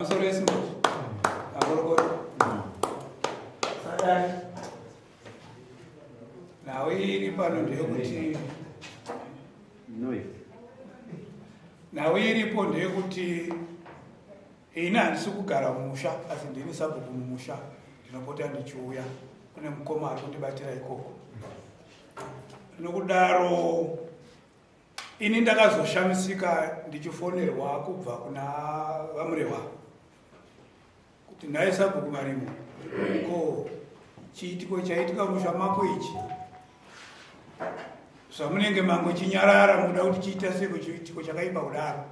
Masoro esimbochi. Makorokota. Sadari. Nhau iri pano ndeyekuti nhau iripo ndeyekuti ini handisi kugara mumusha asi ndini sabhuku mumusha ndinopota ndichiuya kune mukoma ari kundibatira ikoko nokudaro Ini ndakazoshamisika ndichifonerwa kubva kuna VaMurewa kuti nhai sabhuku Marimo, ko chiitiko chaitika musha mako ichi zvamunenge mangochinyarara muda kuti chiita seiko chiitiko chakaipa kudaro?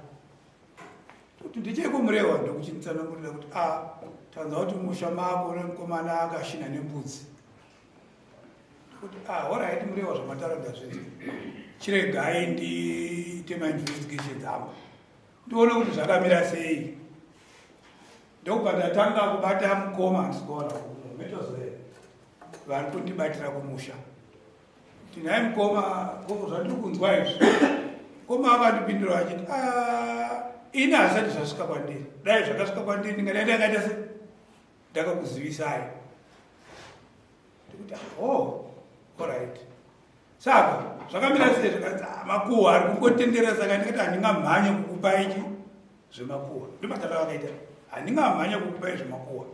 Kuti ndicheko Murewa, ndokuchinditsanangurira kuti a ah, tanzwa kuti musha mako nemukomana akashina nembudzi. Kuti ah, horaiti Murewa, zvamataura ndazvinzwa, chiregai ndiite mainvestigations angu ndione kuti zvakamira sei. Ndokubva ndatanga kubata mukoma, handisikuona metozoe vari kundibatira kumusha, kuti nhai mukoma, ko zvandiri kunzwa izvi? Mukoma akandipindura achiti ah, ini hazvisati zvasvika kwandiri, dai zvakasvika kwandiri ndingadai ndakaita se ndakakuzivisai. Ndikuti ah, oh, alright, saka zvakamira sei? Zvakanzi ah, makuhwa ari kungotenderera, saka ndikati handingamhanye kukupa ichi zvemakuhwa. Ndomatata vakaita, handingamhanye kukupai zvemakuhwa,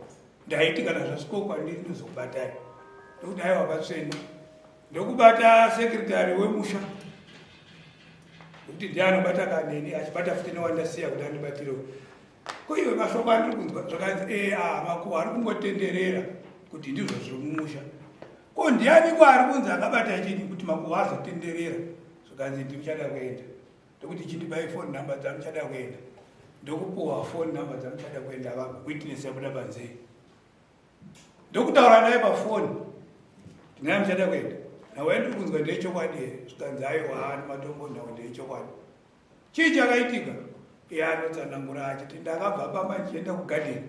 ndaiti kana zvasviko kwandiri ndozokubatai. Ndokuti aiwa patsvene. Ndokubata sekretary wemusha, nekuti ndiye anobata kaneni, achibata futi newandasiya kuti andibatirewo. Ko iwe, mashoko andiri kunzwa? Zvakanzi e a makuhwa ari kungotenderera kuti ndizvo zviri mumusha. Ko ndiani ko ari kunzi akabata chini kuti makuhwa azotenderera? Zvakanzi ndimuchada kuenda. Ndokuti chindipai phone number dzamuchada kuenda. Ndokupuwa phone number dzamuchada kuenda, vangu witness yabuda panze. Ndokutaura naye pafoni, ndinaye muchada kuenda, nhau yandiri kunzwa ndeyechokwadi here? Zvikanzi aiwa, nematombo, nhau ndeyechokwadi. Chii chakaitika? Iye anotsanangura achiti ndakabva pamba ndichienda kugadheni,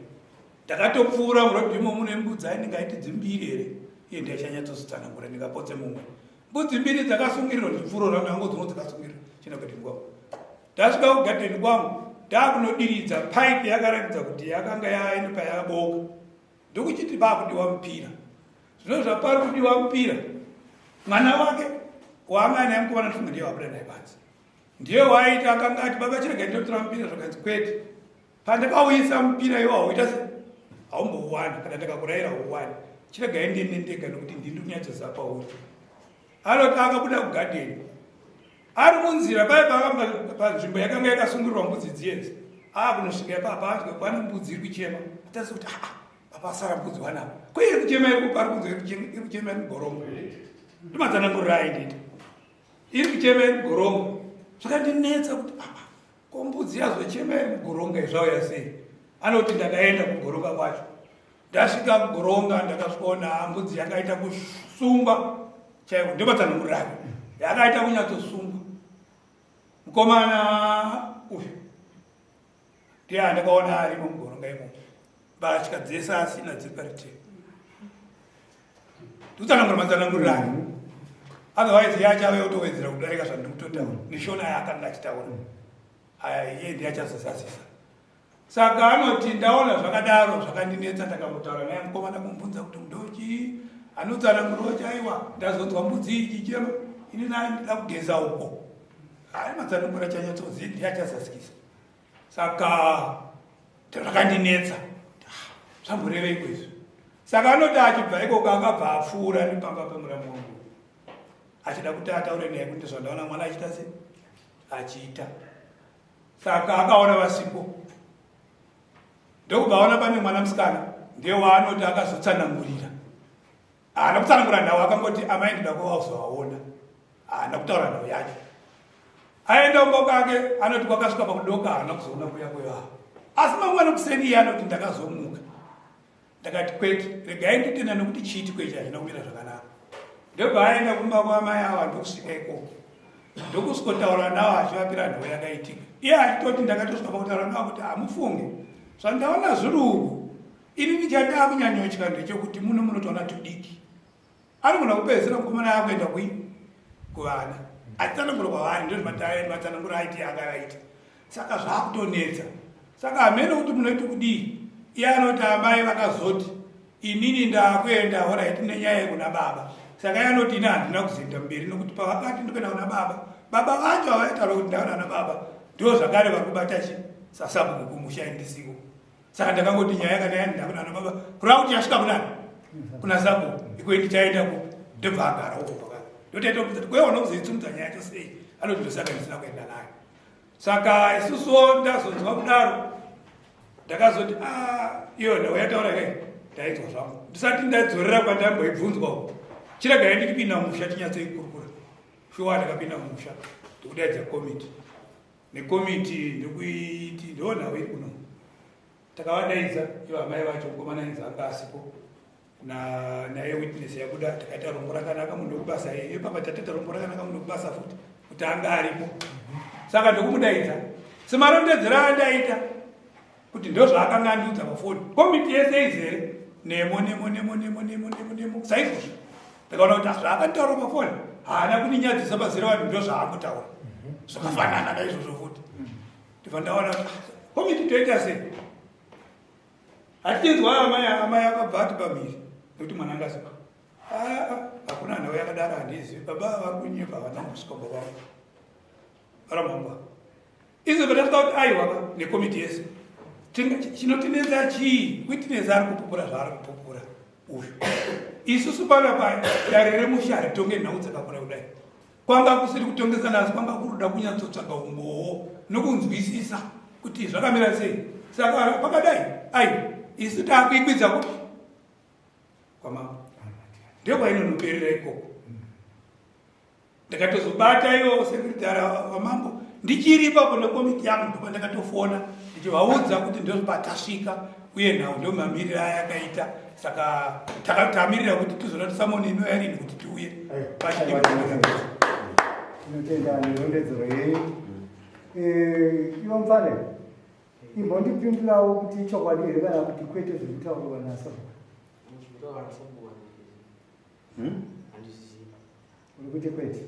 ndakatopfuura murodhi imomo mune mbudzi ai ndingaiti dzimbiri here, iye ndiachanyatsozitsanangura, ndingapotse mumwe, mbudzi mbiri dzakasungirirwa, ndichipfuura nango dzimwe dzakasungirirwa, chienda kugadheni kwangu. Ndasvika kugadheni kwangu, ndakunodiridza paipi yakaratidza kuti yakanga yaine payakaboka, ndokuchiti pakudiwa mupira. Zvino zvapari kudiwa mupira, mwana wake waanga naye mukomana, ndifunga ndiye wabuda naye panze, ndiye waaita akanga ati baba chirega ndinotora mupira. Zvakanzi kwete, pandakauyisa mupira iwo hauita se haumbouwani, kana ndakakurayira hauwani, chiregai ndiende ndega nekuti ndini kunyatsoziva pauri. Anoti akabuda kugadheni, ari munzira paye panzvimbo yakanga yakasungirirwa mbudzi dziyedzi, akunosvika ipapa anzwe pane mbudzi iri kuchema, atasi kuti aa apasara mbudzi wanapa, ko iri kuchema iri kupari kunzwa iri kuchema iri mugorongo. Ndimatsanangurira aindiita, iri kuchema iri mugorongo. Zvakandinetsa kuti aa ko mbudzi yazochema iri mugoronga izvauya sei? Anoti ndakaenda kugoronga kwacho, ndasvika kugoronga ndakasvikaona mbudzi yakaita kusungwa chaiko, ndomatsanangurira ake, yakaita kunyatsosungwa. Mukomana uyu ndiye andakaona arimo mugoronga imomo, mbatya dzese asina, dziri parutivi. Ndikutsanangura matsananguriro ake, otherwise iye achave otowedzera kudarika zvandiri kutotaura neshona yaakanga achitaura aya, iye ndiye achazozadzisa. Saka anoti ndaona zvakadaro zvakandinetsa, ndakambotaura naye mukomana kumubvunza kuti ndochii, anotsanangurawo chaiwa, ndazonzwa mbudzi ichichema ini naye ndida kugeza uko. Hai, matsanangura chanyatsozivi ndiye achazadzikisa. Saka zvakandinetsa, zvamboreveiko izvi? Saka anoti achibva ikoko akabva apfuura nepamba pemuramu wangu achida kuti ataure naye kuti zvandaona mwana achiita se achiita. Saka akaona vasipo, ndokubva aona pane mwana musikana, ndiye waanoti akazotsanangurira. Haana kutsanangura nhau, akangoti amai ndida kuvazovaona, haana kutaura nhau yacho. Aenda kumba kwake, anoti kwakasvika pakudoka haana kuzoona kuya kwevaho. Asi mangwana kuseni iye anoti ndakazomuka ndakati kwete, regai nditenda nekuti chiitiko ichi hachina kumira zvakanaka. Ndobva aenda kumba kwamai ava, ndokusvika ikoko ndokusvikotaura navo achivapira nhau yakaitika. Iye achitoti ndakatosvika pakutaura navo kuti hamufunge zvandaona zviri uku, ini ndichandaa kunyanyotya ndechekuti muno munotoona tudiki, anogona kupedzisira mukomana akuenda kui kuvana achitsanangura kwavari, ndozvimatsanangura aiti akavaita. Saka zvaakutonetsa. Saka hameno kuti munoti kudii. Iye anoti amai vakazoti inini ndakuenda horaiti nenyaya yekuna baba. Saka iye anoti ini handina kuzoenda mberi nokuti pavakati ndikuenda kuna baba, baba vacho havaitaura kuti ndaona na baba ndo zvakare vari kubata chi sasabhuku kumusha indisiwo. Saka ndakangoti nyaya kana yaenda kuna baba kureva kuti yasvika kunani kuna sabhuku iko ndichaenda kupi ndobva agara uko pakati ndotaita kuti kweona kuzoitsumudza nyaya yacho sei anoti ndosaka ndisina kuenda nayo. Saka isusuwo ndazonzwa kudaro ndakazoti ah, iyo nhau yataura kai ndainzwa zvangu ndisati ndadzorera kwandamboibvunzwa uko chiregai ndikipinda mumusha tinyatsoikurukura. Shuwa ndakapinda mumusha ndikudaidza komiti nekomiti ndikuiti ndo nhau iri kuno. Takavadaidza ivo amai vacho mukomana ainzi anga asipo na naye witness yabuda takaita rombo rakanaka munhu wekubasa iye papa tatoita rombo rakanaka munhu wekubasa futi kuti anga aripo. Saka ndokumudaidza semarondedzero andaita kuti ndozvaakanga andiudza pafoni komiti yese izere nemo nemo nemo nemo nemo nemo nemo saizvozvo ndakaona kuti zvaakanditaura pafoni haana kundinyadzisa pazere vanhu ndozvaakutaura zvakafanana naizvozvo futi. Ndibva ndaona kuti komiti toita sei. Hatichinzwa amai amai akabva ati pamhiri nekuti mwana anga asipo. Hakuna nhau yakadaro handizivi baba vari kunyepa havana kusvika baba vangu varamangwa. Izvo patasvika kuti aiwa nekomiti yese chinotinetsa chii witness ari kupupura zvaari kupupura uyu. Isusu panapa dare remusha haritonge nhau dzakakura kudai. Kwanga kusiri kutongesana asi kwanga kuri kuda kunyatsotsvaga umbowo nokunzwisisa kuti zvakamira sei. Saka pakadai ai isu takuikwidza kupi kwamambo ndokwainonoperera ikoko. Ndakatozobata ivo sekretari wamambo ndichiri ipapo nekomiti yangu ndopa ndakatofona ndichivaudza kuti ndopatasvika uye nhau ndomamiriro ayakaita. Saka takatamirira kuti tizoona kuti samoni inouya rini kuti tiuye pachidinotenda nerondedzero yenyu. Ivo Mupfane, imbondipindurawo kuti ichokwadi here kana kuti kwete zviri kutaurwa nasabhuku? Uri kuti kwete?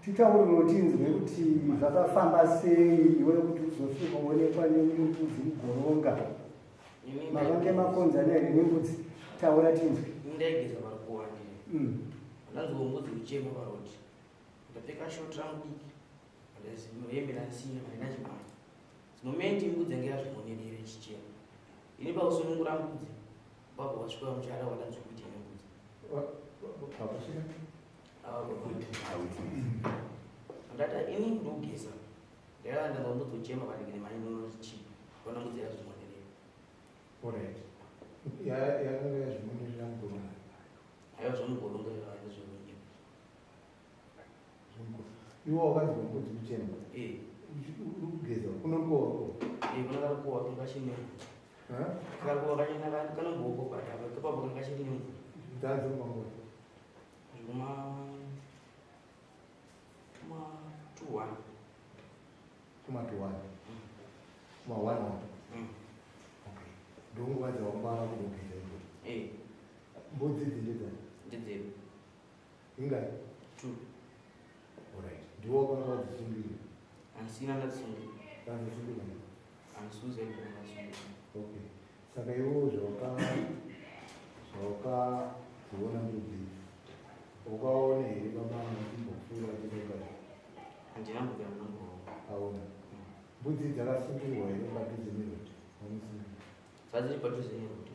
Titaurire tinzwe kuti zvakafamba sei iwe kuti uzosvika uonekwa nembudzi mugoronga. Makange makonzana here nembudzi? Taura tinzwe. Ndaigeza parukuwa ndiri. Ndanzwa mbudzi kuchema parodi. Ndapfeka short rangu diki. Hembe ndasina handina chimhanya. Momenti mbudzi yange yazvimonerera ichichema. Ini pausunungura mbudzi baba wasvika muchara wadanzwa kuita nembudzi. Ndati ini ndogeza. Ndakanga ndanzwa mbudzi kuchema parege mhanya ndinoti ona mbudzi yazvimonerera. Alright. Yakanga yazvimonerera mugoronga. Aiwa zvemugoronga ndezvekunyepa. Iwe wakanzwa mbudzi kuchema. Uri kugeza kunorukowa ko? Kuna karukowa kanga chine mvura. Karukowa kachena kanomboko but apa ipapo kanga chine mvura. Dzadzi mangwana. Zvuma kuma 2-1. Kuma 2-1. Kuma 1-1. Okay. Ndonguva dzawanga kugeza idzodzo. Mbudzi idzi ndedzani? Ndedzedu. Ingani? 2. Alright. Ndiwo wakanga wadzisungirira? Handisina ndadzisungirira. Ndadzisungirira? Handisuze ndadzisungirira. Okay. Saka iwo zvawakadziona mbudzi wakaona here baba vachimbopfuura vachienda? Handina mbudzi yandinongoona. Aona. Mbudzi dzakasungirwa here padhuze nerodi? Vanosungirwa. Dzadziri padhuze nerodi.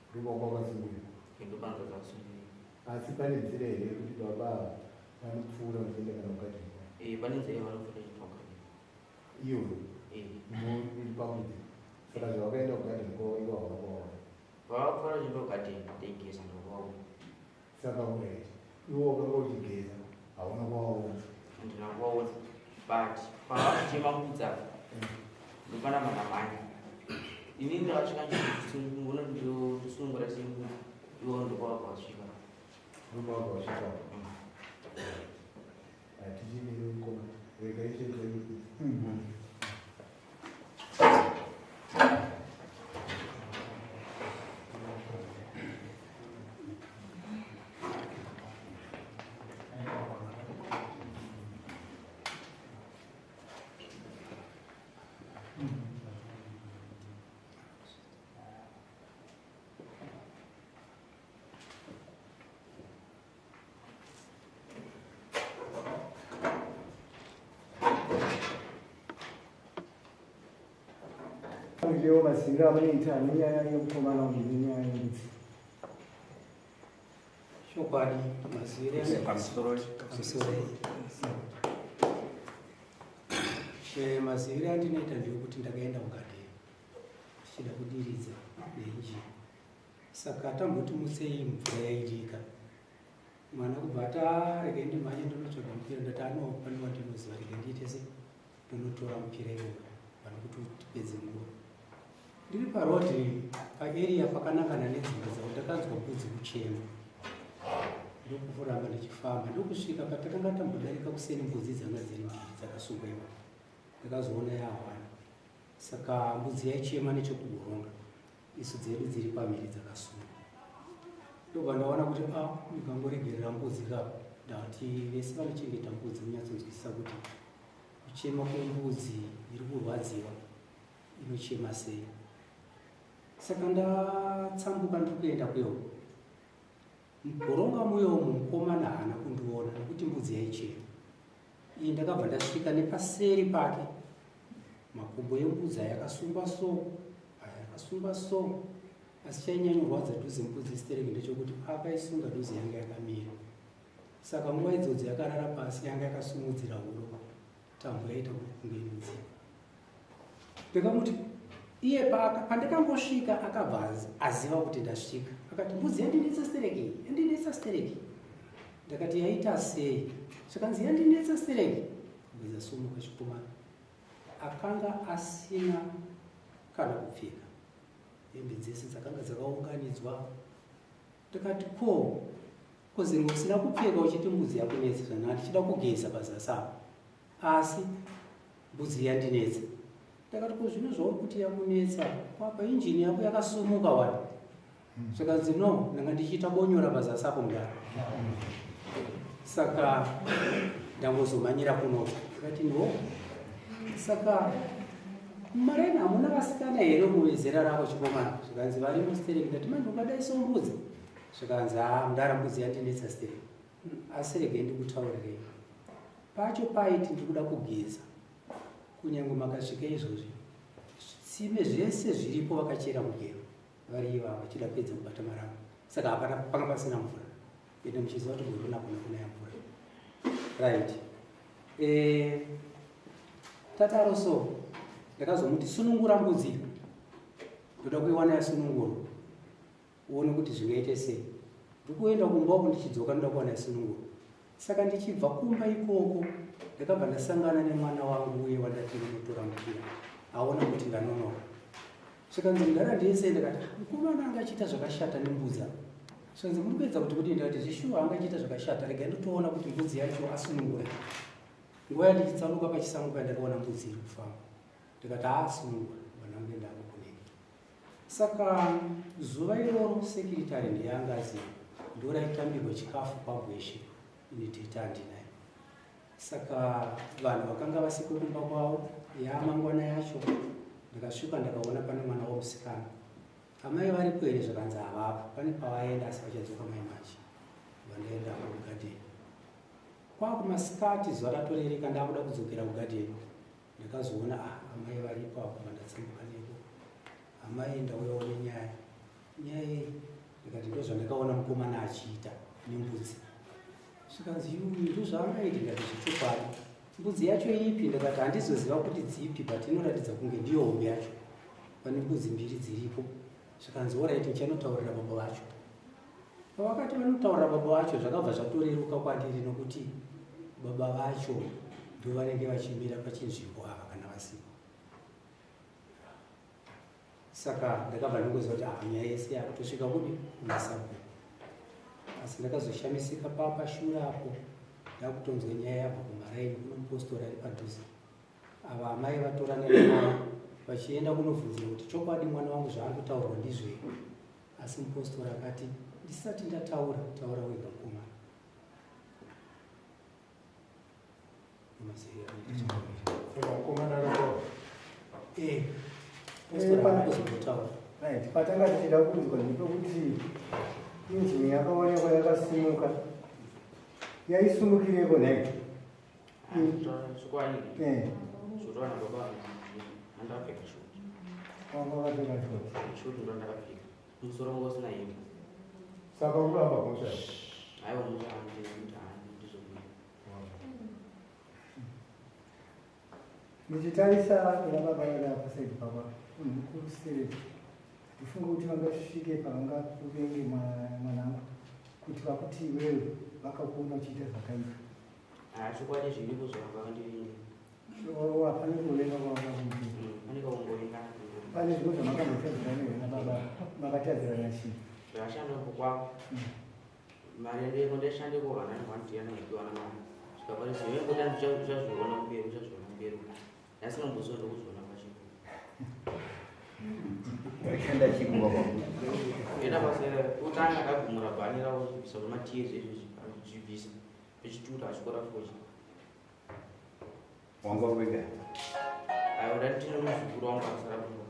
Ndipo kwakasungirwa. Ndopanga dzakasungirwa. Asi pane nzira here yekuti baba vanopfuura vachienda kana kugadheni? Pane nzira yavanopfuura vachienda kugadheni. Iyoyo? Iri pambudzi. Saka zvavakaenda kugadheni kwavo ivo havana kuvaona. Vavapfuura vachienda kugadheni ndaigeza ndokuvaona. Saka alright. Ivo wakanga uchigeza hauna kuvaona. Handina kuvaona. But pavakuchema mbudzi apa ndopana manamhanya. Ini ndakasvika ndichisunungura ndisunungura sembudzi ivo ndokwavabva vasvika. Ndokwavabva vasvika. Hatichimire mukoma. Rega ishe zvaikuti. Mutitaurirewo maziviro amunoita nenyaya yemukomana uyu nenyaya yembudzi. Chokwadi, maziviro maziviro andinoita ndeyekuti ndakaenda kugadheni ndichida kudiridza neinjini. Saka tamboti mutsei mvura yairika, mwana kubva ati, "Rega ndimhanye ndinotsvaga mupira." Ndati, "Ano pane wandinoziva, rega ndiite se ndonotora mupira iwoyo pane kuti tipedze nguva." Ndiri parodhi paarea pakanangana nedzimba dzavo, ndakanzwa mbudzi kuchema, ndokuramba ndichifamba, ndokusvika patakanga tambodarika kuseni. Mbudzi dzanga dziri mbiri dzakasungwa ipapo, ndakazoona yahwana. Saka mbudzi yaichema nechekugoronga, isu dzedu dziri pamhiri dzakasungwa. Ndobva ndaona kuti a ndikangoregerera mbudzi ka, ndati vese vanochengeta mbudzi munyatsonzwisisa kuti kuchema kwembudzi iri kurwadziwa inochema sei. Saka ndatsambuka, ndiri kuenda kwewo mugoronga muyomo, mukomana haana kundiona nekuti mbudzi yaichema iyi. Ndakabva ndasvika nepaseri pake, makumbo embudzi ayakasungwa so, ayakasungwa so. Asi chainyanyorwadza dhuze mbudzi stereki ndechekuti paakaisunga dhuze yanga yakamira. Saka nguva idzodzo yakarara pasi, yanga yakasumudzira huro, tambo yaita kuti kunge inodzika. Ndikamuti iye pandakangosvika akabva aziva kuti ndasvika. Akati, "Mbudzi yandinetsa stereki, yandinetsa stereki." Ndakati, "Yaita sei?" Zvikanzi, "Yandinetsa stereki." Mbudzi asumuka, chikomana akanga asina kana kupfeka, hembe dzese dzakanga dzakaunganidzwa. Ndikati, "Ko kozenge usina kupfeka uchiti mbudzi yakunetsa?" Zvana ndichida kugeza pazasi apo, asi mbudzi yandinetsa. Ndakati, "Ko zvino zvauri kuti yakunetsa, kwapa injini yako yakasumuka wani?" Zvikanzi, "No, ndanga ndichiita bonyora pazasi apo mudaro, saka ndangozomhanyira kunoka." Ndikati, "No, saka mumareni hamuna vasikana here muvezera rako, chikomana?" Zvikanzi, "Varimo stereki." Ndati, "Manje ungadai sombudzi?" Zvikanzi, "Ha, mudara, mbudzi yandinetsa stereki. Asi regai ndikutaurirei, pacho paiti ndikuda kugeza, kunyange makasvika izvozvi, zvitsime zvese zviripo vakachera mugero vari ivava vachida kupedza kubata maramba, saka hapana, panga pasina mvura. Ende muchiziva kuti gorona kuna kunaya mvura, right?" Tadaro so ndakazomuti, "Sunungura mbudzi, ndoda kuiwana yasunungurwa, uone kuti zvingaite sei. Ndikuenda kumba uku, ndichidzoka ndoda kuwana yasunungurwa." Saka ndichibva kumba ikoko ndakabva ndasangana nemwana wangu uye wandati ndinotora mupira, aona kuti ndanonoka. Zvikanzi, "Mudhara, ndese." Ndakati, "Ah, mukomana anga achiita zvakashata nembudzi apa." Zvikanzi, "Muri kuedza kuti kudii?" Ndakati, "Zvishuwa anga achiita zvakashata, regai ndotoona kuti mbudzi yacho asunungura." Nguva yandichitsanuka pachisango paya, ndakaona mbudzi iri kufamba. Ndikati, "Aasunungura." Vanange ndakukunenge. Saka zuva iroro sekiritari ndeyanga aziva ndo raitambirwa chikafu kwagweshe, ini teta handinayo. Saka vanhu vakanga vasiko kumba kwavo. Yamangwana yacho ndakasvika, ndakaona pane mwana womusikana. "Amai varipo here?" Zvakanzi, "Havapo, pane pavaenda, asi vachadzoka mai manje." Vandaenda kugadheni kwakumasikati, zuva ratorereka, ndakuda kudzokera kugadheni, ndakazoona, ah, amai varipo apo. Vandatsambuka nepo, "Amai, ndauyawo nenyaya." "Nyaya iyi?" Ndikati, "Ndo zvandakaona mukomana achiita nembudzi." Zvikanzi, "Yui, ndo zvaangaiti?" Ndikati, "Zvechokwadi." "Mbudzi yacho ipi?" Ndakati, "Handizoziva kuti dzipi, but inoratidza kunge ndiyo hombe yacho, pane mbudzi mbiri dziripo." Zvikanzi, "Alright, ndichanotaurira baba vacho." Pavakati vanotaurira baba vacho, zvakabva zvatoreruka kwandiri, nokuti baba vacho ndo vanenge vachimira pachinzvimbo ava kana vasipo. Saka ndakabva ndingoziva kuti ah, nyaya yese yakutosvika kupi? Kumasabhuku. Asi ndakazoshamisika papashure apo ndakutonzwa nyaya yabva kumaraini kuno mupostori ari padhuze. Ava amai vatorana nemwana vachienda kunovhunzira kuti chokwadi mwana wangu zvaari kutaurwa ndizvo here. Asi mupostori akati, "Ndisati ndataura, taura wega mukomana." Mazeri anoita chakamira. Saka mukomana akataura? Eh, postori haana kuzombotaura. Right, patanga tichida kunzwa ndepekuti injini yakaonekwa yakasimuka, yaisumukireko nhai? Chokwadi, zvotaura nababa, handapfeka shoti. Wanga wakapfeka shoti. Shoti ndo ndakapfeka. Musoro wangu usina hembe. Saka uramba mhosva. Aiwa mhosva handiti handizvokuita. Ndichitarisa vana baba vari apa saidi papa, munhu mukuru stereki. Ndifunge kuti vangasvike pavangakuvenge mwanangu kuti vakuti iwewe vakakuona uchiita zvakaipa. Ah, chokwadi zviripo zvavakandivinga. Hapana kuvenga kwavakakuita. Pane kaungovengana. Pane zvimwe zvamakambotadzirana here nababa? Makatadzirana chii? Ndakashanda kwako. Mari yangu ndaishande ko vana vandiana kupiwana mari. Zvikabarisa iwe ngoti ndichazviona kumberi, uchazviona kumberi. Ndasingamboziva ndokuzviona pachena. Waishanda chii kumba kwako? Enda basa kutanga ndagumura bhani ravo zvibvisa zvematiye zvezvi zvibvisa. Pechituta achikora foji. Wanga uri wega? Aiwa ndandine muzukuru wangu akasara kumba.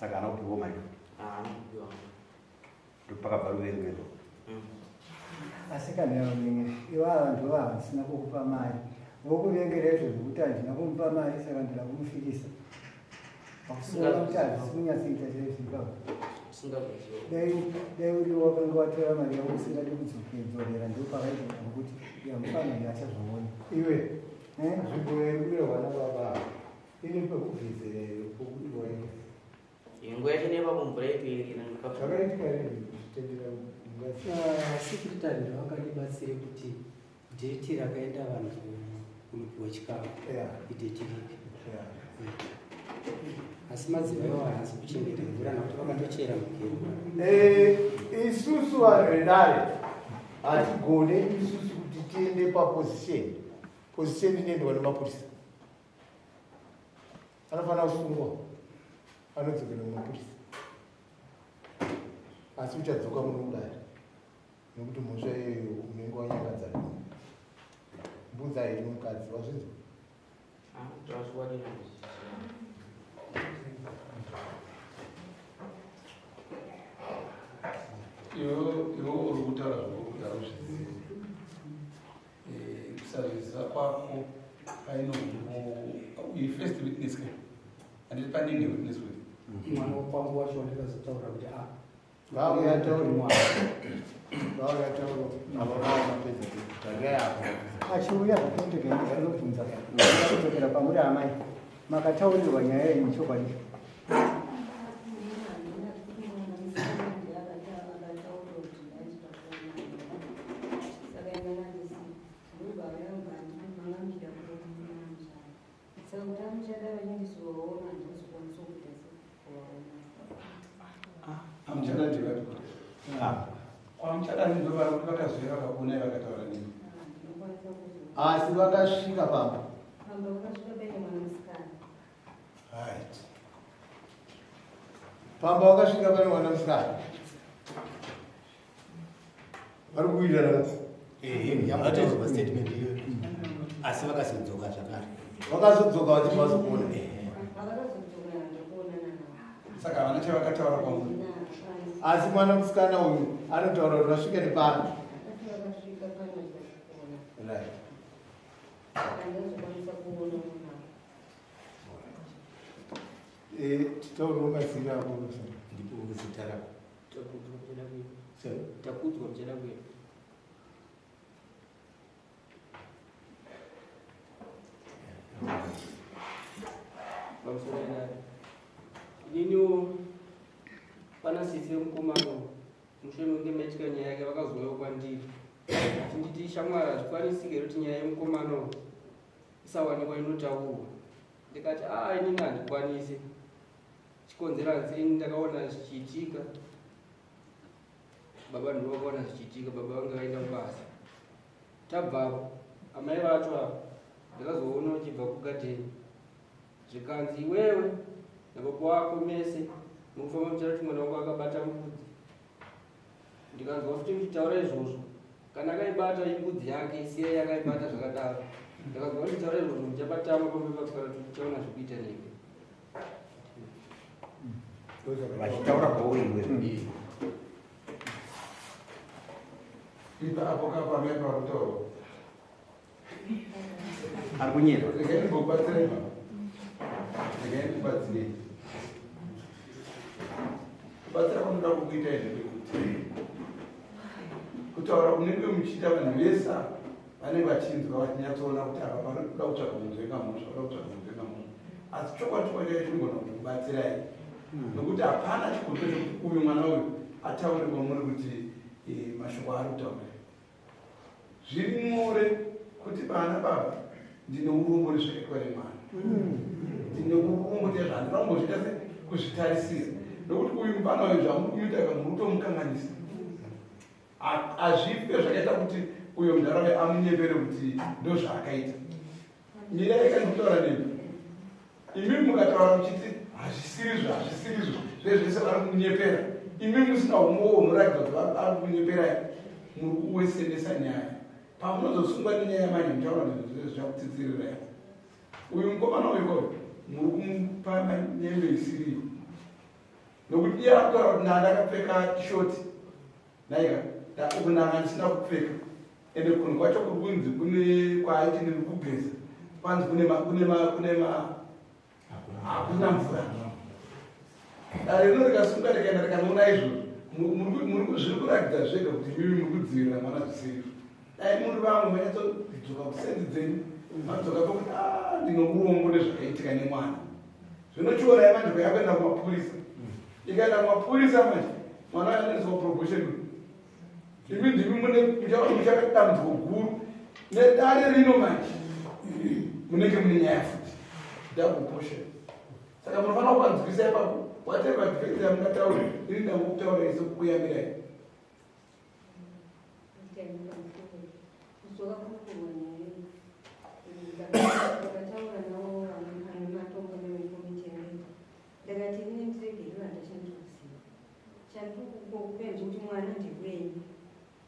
Saka haana kupiwa mari? Haana kupiwa. Ndopakabva ruvengo irwo. Asi kana ivava vanhu vava vasina kukupa mari vokuvengera izvo zvekuti handina kumupa mari saka ndinoda kumufikisa. Hakusiona kuti hazvisi kunyatsoita chaizvo ipapo. Dai uri wakanga watora mari yako usingadi kudzokera ndopakaita kuti yamufana uyu achazviona. Iwe nzvimbo iri kurehwa nababa ine pekugezera here pokuti waenda? Nguva yacho nepapo mvura yaitoerera. Zvakaitika here zvitendera Secretary vakandibatsire kuti dheti rakaenda vanhu kunopiwa chikafu idheti ripi. Asi madzimai iwayo haasi kuchengeta mvura nekuti vakatochera mugero. Isusu vanhu vedare hatigone isusu kuti tiende paposition. Position inoendwa nemapurisa. Anofanira kusungwa anodzokera mumapurisa. Asi uchadzoka muno mudare nekuti mhosva iyoyo unenge wanyangadza munhu. Mbudzi haidi mukadzi, wazvinzwa? Iwe uri kutaura zvauri hauzvizivi. Kusazviziva kwako paino first witness ke handiti pane witness with mwana wakwangu wacho wandikazotaura kuti a vauya taura vauya taura avo vamapedza tarirai apo achiuya zvakutogenda kudzokera pamuri amai makataurirwa nyaya iyi chokwadi. Asi vakasvika pamba. Right. Pamba vakasvika pane mwana musikana. Vari kuwirirana. Yamataurwa statement iyoyo. Asi vakazodzoka zvakare. Vakazodzoka vachibva vazokuona. Saka havana chavakataura kwamuri. Asi mwana musikana uyu anotaura kuti vasvika nepano. Right. Titauriwo mazina ako. Ndipo zita rako. Takudzwa Muchadakuya. Pamusoro pedare. Ininiwo pana sisi vemukomana mushure mekunge maitika nyaya yake vakazouyawo kwandiri vachinditi shamwari hazvikwanisike here kuti nyaya yemukomana isawanikwa inotaurwa. Ndikati a inini handikwanisi. Chikonzero handisi ini ndakaona zvichiitika. Baba ndivo vakaona zvichiitika, baba vanga vaenda kubasa. Tabvapo amai vacho ava ndakazoona vachibva kugadheni. Zvikanzi iwewe nababa wako mese mukufamba muchida kuti mwana wako akabata mbudzi. Ndikanzwa futi muchitaura izvozvo. Kana akaibata imbudzi yake siyai akaibata zvakadaro. Ndikanzwa muchitaura izvozvo muchabatama pamba kana kuti muchaona zvekuita nemi. Vachitaura kwauri iwewe. Ipa apo kapa amai parikutaura. Ari kunyera. Regai ndimbokubatsirai baba. Regai ndikubatsirei. Kubatsira kwamunoda kukuita izvi ndekuti kutaura kunenge muchiita vanhu vese vanenge vachinzwa vachinyatsoona kuti apa panoda kutsvaga munzvenga mhosva, vanoda kutsvaga munzvenga mhosva. Asi chokwadi chokwadi chacho chinogona kukubatsirai nokuti hapana chikonzero chekuti uyu mwana uyu ataure kwamuri kuti mashoko aari kutaura. Zviri nyore kuti vana baba ndine urombo nezvakaitwa nemwana, ndine urombo chaizvo, handina kumbozviita se kuzvitarisira nokuti uyu mufana uyu zvamuri kumuita ka muri kutomukanganisa. Hazvife zvakaita kuti uyo munharaunda amunyepere kuti ndozvaakaita. Mirai kani kutaura nemi imi mukataura muchiti hazvisirizvo, hazvisirizvo, zvezvese vari kumunyepera, imi musina umowo unoratidza kuti vari kumunyeperai, muri kuwesenesa nyaya. Pamunozosungwa nenyaya manje muchaona zvinhu zvese zvichakutsitsirirai. Uyu mukomana uyu koyo muri kumupa manyembe isiriyo nokuti iye ari kutaura kuti ndandakapfeka shoti naika uku ndanga ndisina kupfeka, ende kunhu kwacho kuri kunzi kune kwaaiti ndiri kugeza kwanzi kune hakuna mvura. Dare rino rikasunga rikaenda rikanoona izvozvo, zviri kuratidza zvega kuti imimi muri kudzivirira mwana zvisirizo. Dai muri vamwe manyatsodzoka kusenzi dzenyu, madzoka pokuti ndine urombo nezvakaitika nemwana. Zvinochiorai manje kwayakuenda kumapurisa, ikaenda kumapurisa manje mwana anoiswa probation. Imi ndimi mune muchava dambudziko guru nedare rino manje munenge mune nyaya futi double portion. Saka munofanira kupanzwisa ipapo whatever defense yamungataura, ini ndangokutaura iso kuyamirai. Kudzoka kunokurwa nyaya ndakataura navo ane matombo nevekomiti yavepo, ndakati ini ndiregerera ndachandikuziva chandikukupenzi kuti mwana ndewenyu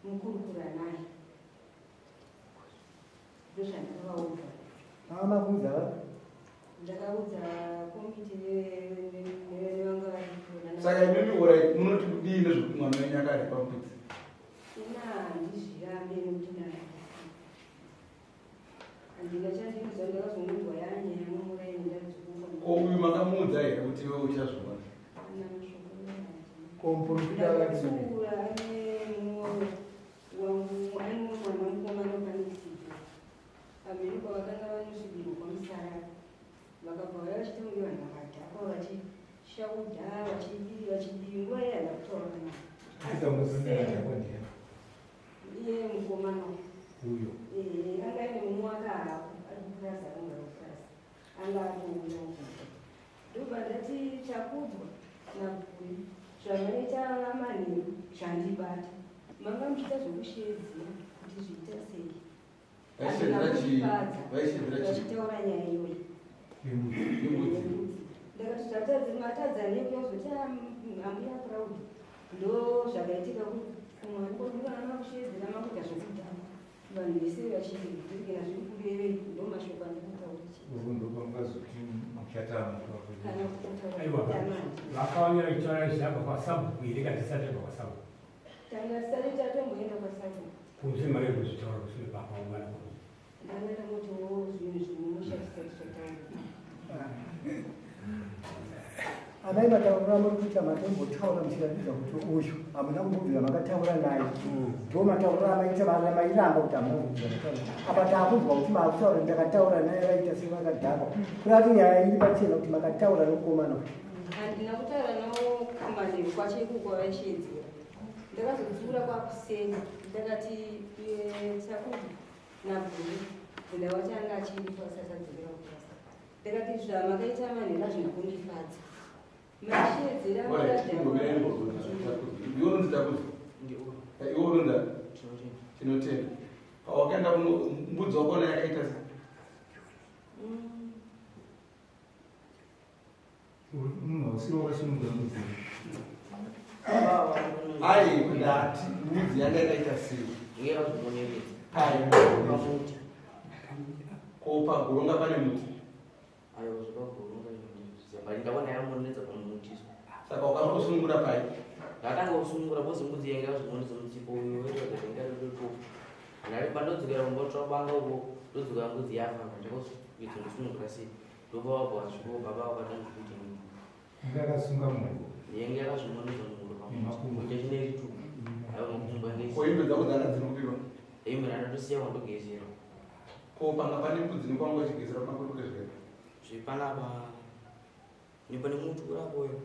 mukurukura naye, ndozvandakavaudza. Mama kuudza va? Ndakaudza komiti nevanga varipo. Saka imimi orai munoti kudii nezvekuti mwana wenyu akarepa mbudzi? Ina handizvirambe nekuti handina chandinoziva, ndakazongonzwa yanyaya mumuraini ndadzoka. Ko uyu makamuudza here kuti iwe uchazviona? Ana mashoko. Ko muprofita akati kudii? Ndakasukura ane mwoyo wangu ane mwana mukomana panext pamberi pavakanga vanosvikirwa kwamusarara, vakabva vaya vachiita kunge vanhu vakadhakwa, vachishaudha, vachidii vachidii. Nguva iye handa kutaura naye iye mukomana uyo. Anga aine mumwe wake ari kupurazi, anogara kupurazi, anga atouya uko. Ndobva ndati chakudzwa nabhuri zvamaita manheru zvandibata, manga muchiita zvokushedzera kuti zviita sei. Vaishedzera chii? Vaishedzera chii? Vachitaura nyaya iyoyi. Yembudzi. Ndakati zvatadzi matadza nekuyazoti ambuya Proud ndo zvakaitika kumwana kodivana makushedzera makuita zvokudhakwa vanhu vese vachidhirikina zviri kurevei, ndo mashoko andikutaura chii. Kana kutaura. Aiwa, vakauya vachitaura zvabva kwasabhuku here kana tisati tabva kwasabhuku? Tanga tisati tatomboenda kwasabhuku. Kunze mari yekuzvitaura kusure pakaungana. Ndanga tangotiwo zvinhu zvimusha tisati tataura. Amai, matauriro amuri kuita matombotaura muchiratidza kuti uyu hamuna kumbobvira makataura naye. Ndo matauriro amaita, mairamba kuti hamuna kumbobvira mataura. Apa taakunzwa kuti maakutaura ndakataura naye vaita sevakadhakwa, kurati nyaya iri pachena kuti makataura nomukomana uyu. Handina kutaura navo kumanheru kwacho ikuko vaishedzera. Ndakazodzura kwakuseni, ndakati chakuti nabhuri enda wacho anga achiripo asati adzokera kubasa, ndakati zvamakaita manheru hazvina kundifadza, maishedzera. Iwe unonzi Takudzwa, iwe unonzi Tinotenda. Pawakaenda mbudzi wakaona yakaita sei? Munhu ausiri wakasunungura mbudzi. Ai, ndati mbudzi yanga yakaita sei? Ngeyakazvimoneredza. Pai? Pamuti. Ko pagoronga pane muti? Aiwa, zvepagoronga ndizviziva, but ndakaona yamoneredza pamuti so. Saka wakatosunungura pai? Ndakatanga kusunungura because mbudzi yanga yakazvimonedza mutsipo uyo wairatidza kuti inga dotofa. Ndari pandodzokera kumba kutsva banga uko, ndodzokera mbudzi yafa, ndakazopedza kusunungura sei, ndobva wabva wasvika baba vakatanga kuti Inga akasunga munhu. Yenge yakazvimonedza muhuro pamuti chineritu ayo makumbo yange Ko hembe dzako dzanga dziri kupiwa? Hembe randatosiya kwandogezera. Ko panga pane mbudzi nekwanga uchigezera kuna kuri Zvepanapa nepane muti urapoyo.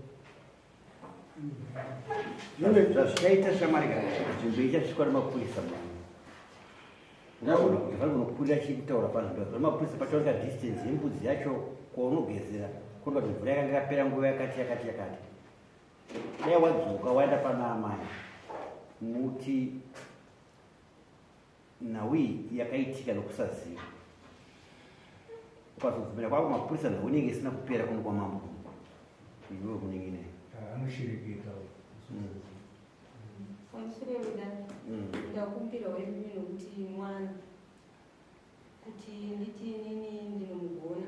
Zvazvichaita shamwari kana nzvimbo ichasvikwa nemapurisa vanogona chii kutaura pano mapurisa pachaoneka distance yembudzi yacho kwaunogezera kuona kuti mvura yakanga yapera nguva yakati yakati yakati. Dai wadzoka waenda pana amai muti nhau iyi yakaitika nokusaziva, ukazobvumira kwako mapurisa nhau inenge isina kupera kuno kwamambo iwewe kunenge naye Anoshereketa. Pamusoro ndakumbirawo imi nokuti mwana kuti nditi inini ndinomugona,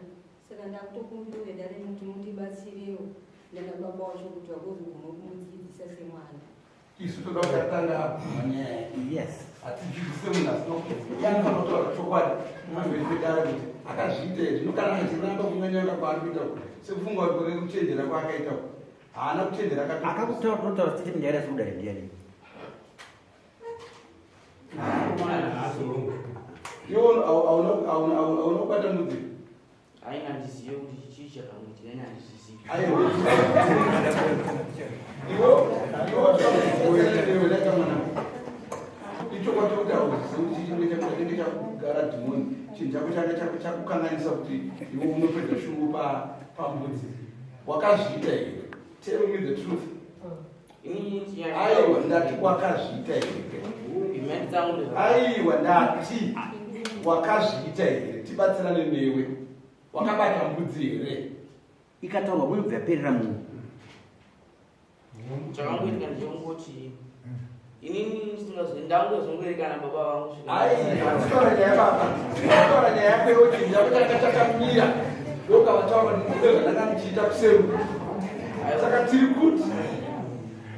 saka ndakutokumbirawo vedare kuti mundibatsirewo nana baba wacho kuti vagozoguma kumudzidzisa semwana. Isu toda kutanga abvuma nyaya. Yes. Hatidzidzise munhu asina kubvuma. Anofanira kutaura chokwadi pamberi pedare kuti akazviita here. Zvino kana achiramba kunyanyanga kwaari kuita uku, sekufunga kuti kuchenjera kwaakaita uku, haana kuchenjera. Akakutaura kunotaura statement yaari asi kudare ndiani? Iwe hauna kubata mbudzi? Aina handizive kuti chii chakamuitika, ini handizvizivi. Ichokwadi chokuti hauzivi kuti chinenge chako chinenge chakugara dhimoni, chinhu chako changa chakukanganisa kuti iwe unopedza shungu pambudzi. Wakazviita here? Tell me the truth. Aiwa, ndati wakazviita here? Aiwa, ndati wakazviita here? Tibatsirane newe. Wakabata mbudzi here? Ikataurwa kunobva yaperera munhu. Chakangoitika ndechekungoti inini ndangozongoerekana baba vangu. Aiwa, titaura nyaya baba, titaura nyaya yako iwe. Chinhu chako changa chakamira ndokavataura kuti ndizvo zvandanga ndichiita kuseru. Saka tiri kuti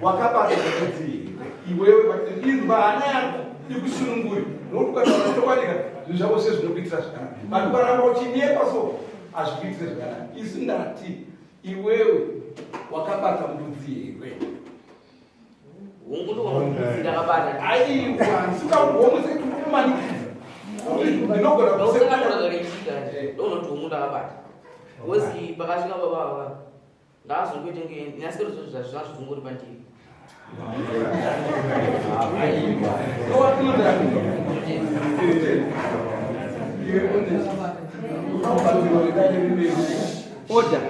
wakabata mbudzi here iwewe? Inzwa hana yako ikusununguri, nokuti ukataura chokwadi ka, zvinhu zvako sezvinokuitira zvakanaka, but ukaramba uchinyepa so hazvikuitire zvakanaka. Isu ndati iwewe wakabata mbudzi here? Ndakabata. Aiwa, sikaugomwe sekumanikidza, ndinogona. Ndosakataura zvakaitika, ndonoti hongu ndakabata, because pakasvika baba ava ndakazongoite nge ndinasikero zvazvizvingori pandiri. Order.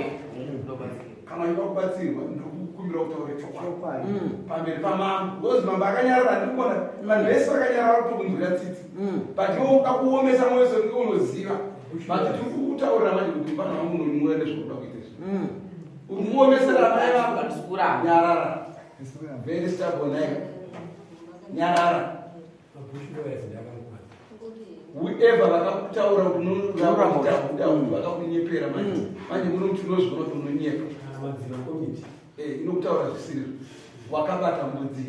Kana uchida kubatsirwa, ndikukumbira kutaura chokwadi pamberi pamambo, because mambo akanyarara. Ndikuona vanhu vese vakanyarara kutokunzwira tsitsi, but iwe ukakuomesa mwoyo sekunge unoziva. But tiri kukutaurira manje kuti mufana wangu unonyura nezvaunoda kuita izvi, uri kuomesera mai vako. Nyarara, very stubborn. Aika, nyarara. Whoever vakakutaura kuti unoramba, vakakunyepera. Manje manje muno kuti unozviona kuti unonyepa. Inokutaura zvisizvo. Wakabata mbudzi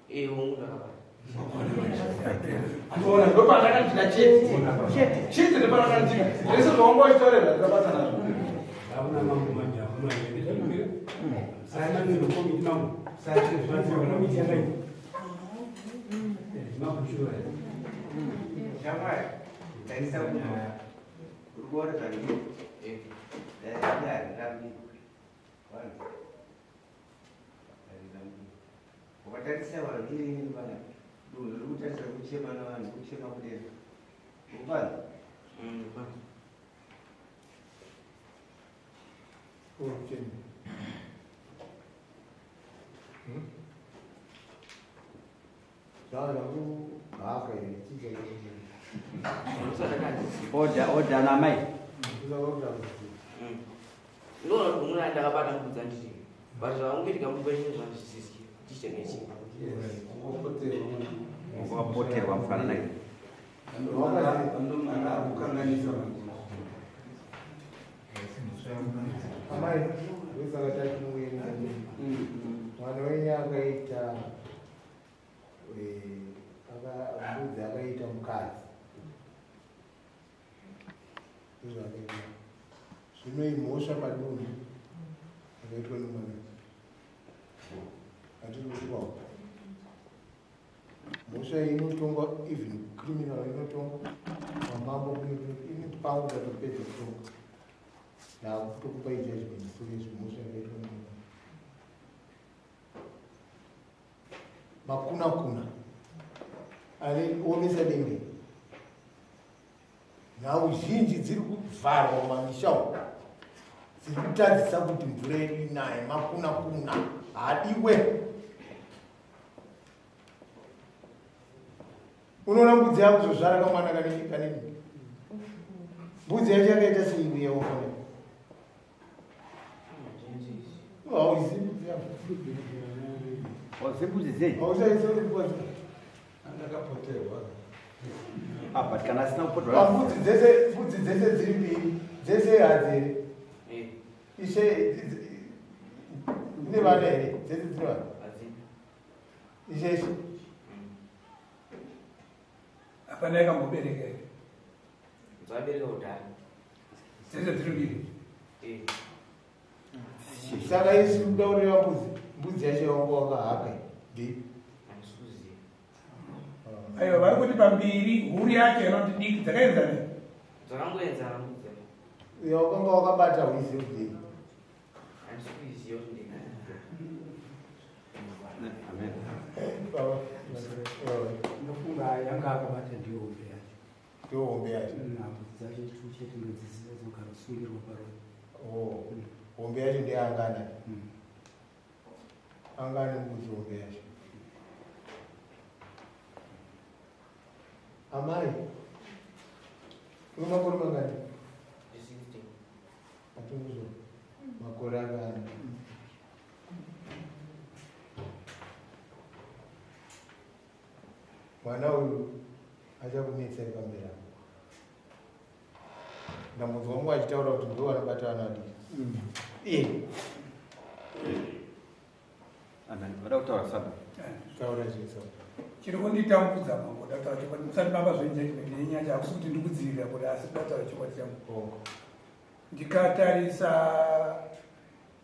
here? Hongu, ndakabata. Atoona ndopandakandina chete chete, ndopandakandina zvese zvawanga uchitaurira ndinabasa nazvo. Hakuna mambo manje, hakuna. Saka komiti mambo. Komiti yakaita. Mabushura. Shamwari, tarisa kuno. Uri kuona zvandiri? Harirambirwi. Wanzi. Harirambirwi. Ukatarisa vanhu vana, dunhu riri kutarisa kuchema navanhu, kuchema kudera. Ukupanza? Ndikupanza. Kuchema. Zvava kuhaka here? Chii? Order, order namai. Ndinoona kuti hongu ndakabata mbudzi anditi, but zvakangoitika mbudzi chinhu zvandizvisisi chichakaitika. Wakapoterwa mufana naye. Kukanganisa manje. Amai, ndosaka tati muenda mwana wenyu akaita mbudzi, akaita mukadzi, ndozvakaita. Zvino imhosva padunhu akaitwa nemwana. Hatiri kuti mhosva iyi inotongwa, even criminal inotongwa mamambo. Ini pangu ndatopedza kutonga, ndakutokupa ijudgment. So izvi mhosva yakaitwa nemunhu makuna kuna ane omesa dende. Nhau zhinji dziri kuvharwa mumamisha umu, dziri kutadzisa kuti mvura yedu inaye, makuna kuna haadiwe. Unoona mbudzi yakuzozvara kamwana kanini kanini. Mbudzi yacho yakaita sei? Uyaofana hauzivi mbudzi yako? Wazembudzi dzei? Hausaisori. Andakapoterwa. Ah, but kana asina kupoterwa. Mbudzi dzese, mbudzi dzese dziri mbiri dzese hadzi here? Ishe, dzine vana here? Dzese dzine vana? Hadzina. Ishe, ishe. Hapana yakambobereka here? Dzabereka kudhara. Dzese dziri mbiri? Eh. Saka isi kuda kureva mbudzi, mbudzi yacho yawanga wakahaka ndi? Handisi kuziva. Aiwa, vari kuti pambiri huru yacho inoti diki dzakaenzana. Dzakangoenzana mbudzi dzacho. Yawakanga wakabata huizive kudei? Handisi kuiziva kuti ndei. Amen. Baba. Ndofunga yanga akabata ndiyo hombe yacho. Ndiyo hombe yacho? Mbudzi dzacho tu chete ndodziziva dzinogara kusungirwa parori. Oh, hombe yacho ndeyangana angani mbudzi hombe yacho? Amai, une makore mangani? 16. Atunguzwa makore akana. Mwana uyu achakunetsai pamberi apo. Ndambudzwa mumwe achitaura kuti ndo vanobata vana vadiki. Iye. Amen. Vada kutaura sabo. Taura zvese. Chiri kunditambudza, mambo, ndataura chokwadi musati mamba zvenjudgment yenyaya. Hakusi kuti ndikudzivirira kuti, asi ndataura chokwadi changu. Ndikatarisa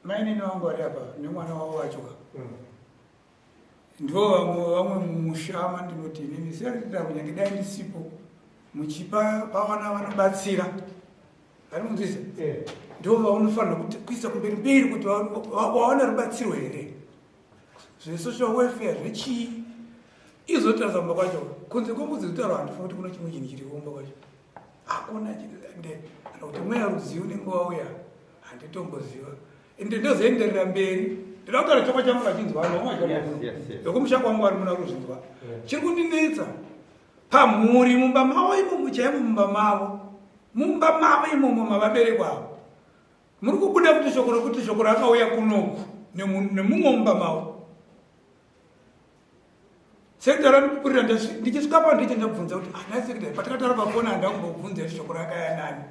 mainini vangu vari apa nemwana wavo vachoka, ndo vamwe mumusha mandinoti inini siyatitira kunyange dai ndisipo muchipa pavana vanobatsira vari kunzwisa, ndo vaunofanira kuisa kumberi mberi kuti wawana rubatsiro here, zvesocial welfare zvechii. Izotarisa kumba kwacho, kunze kwembudzi kutaura, handifungi kuti kuno chimwe chinhu chiri kumba kwacho. Hakuna. Ende kana kuti mweya ruzivi unenge wauya, handitomboziva. Ende ndozoenderera mberi, ndoda kutaura chokwa changu vachinzwa. Vekumusha kwangu vari muna ruzvinzwa. Chiri kundinetsa pamhuri, mumba mavo imomo chaimo, mumba mavo imomo mavaberekwa avo, muri kubuda kuti shoko rokuti shoko rakauya kunoku nemumwe mumba mavo. Sekretary andipupurira. Ndichisvika pa ndiche ndabvunza kuti ana sekretary, patakataura pafoni handakumbobvunza kuti shoko rakaya nani,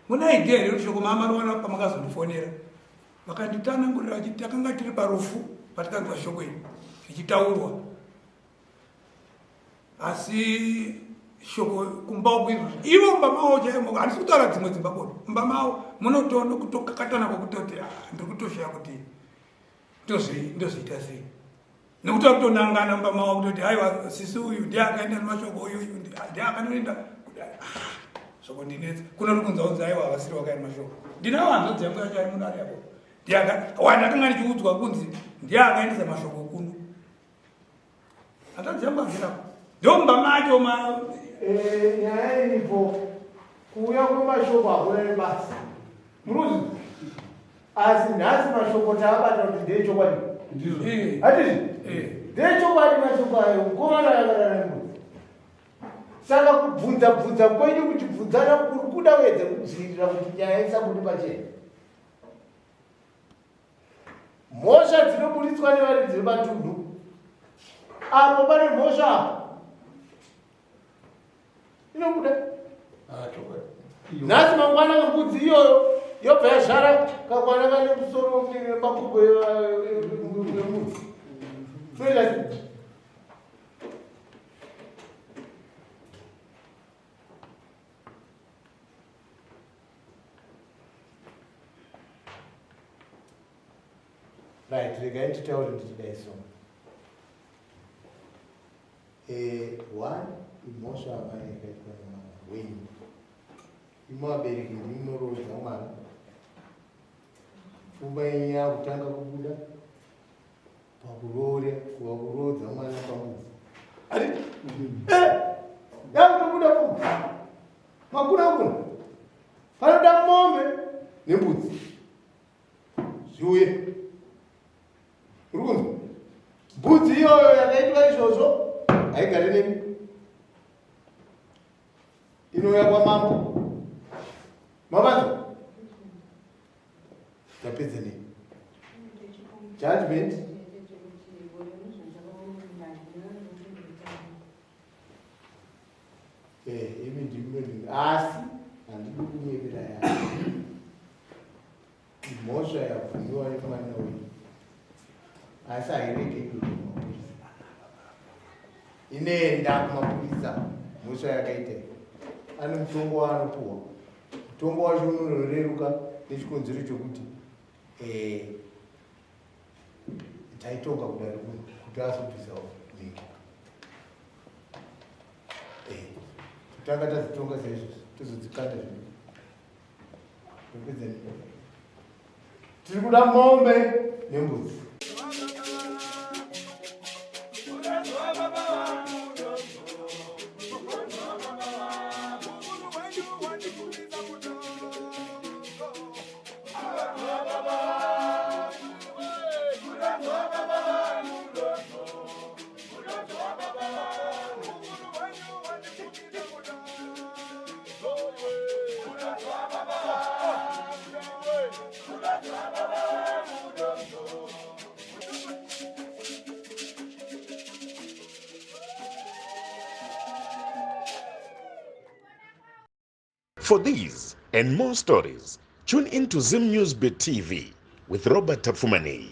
muna idea here kuti shoko maamariwana pamakazondifonera? Vakanditanangurira vachiti takanga tiri parufu patikanzwa shoko iri richitaurwa, asi shoko kumba uku izvozvo ivo mumba mavo chaimo, handisi kutaura dzimwe dzimba bodo, mumba mavo munotoona kutokakatana kwekutoti, ah, ndiri kutoshaya kuti ndozviita sei, nekuti vakutonangana mumba mavo kutoti aiwa, sisi uyu ndiye akaenda nemashoko, uyu uyu ndiye akanoenda. Zvokondinetsa kuno ri kunza kunzi aiwa, havasiri vakaenda mashoko. Ndinawo hanzvadzi yangu yacho ari muno ari apo, ndiye wandakanga ndichiudzwa kunzi ndiye akaendesa mashoko kuno. Hanzvadzi yangu agerapo, ndomumba macho ma Nyaya iripo, kuuya kwemashoko hakuna nebasa, muruzi. Asi nhasi mashoko taabata kuti ndeechokwadi, hatizvi? Ndeechokwadi mashoko ayo. Mukomana yakadana nemudzi. Saka kubvunza bvunza kwenyu kuti bvunzana kuri kuda kuedza kudzivirira kuti nyaya isabude pachena. Mhosva dzinoburitswa nevaridzi vematunhu, apo pane mhosva apo inobuda. Nhasi mangwana mbudzi iyoyo yobva yazvara kamwana kane musoro nemakumbo emudzi. Toita sei? Right, regai nditaure ndichidai so. Eh, one imhosva amai yakaitwa nemwana wenyu. Imi vabereki ndimi munoroodza mwana. Pfuma yenyu yakutanga kubuda pakuroora kuva kuroodza mwana pambudzi. Ati eh, yakutobuda pfuma. Makuna kuna. Panoda mombe nembudzi. Zviuye. Uri kunzwa? Mbudzi iyoyo yakaitwa izvozvo haigari nemi. Inouya kwamambo. Mavanzwa? Tapedza nemi. Judgment. Eh, imi ndimi asi handidi kunyepera yani. Mhosva yabvumiwa nemwana uyu asi hairegeki kumapurisa. Inoenda kumapurisa mhosva yakaita iyi. Ane mutongo waanopuwa. Mutongo wacho unoreruka nechikonzero chokuti eh, taitonga kudare kuno kuti azobvisawo mhiko. Eh, totanga tadzitonga saizvozvo tozodzikanda zvino. Tiri kuda mombe nembudzi. For these and more stories, tune in to Zim News Bit TV with Robert Tafumani.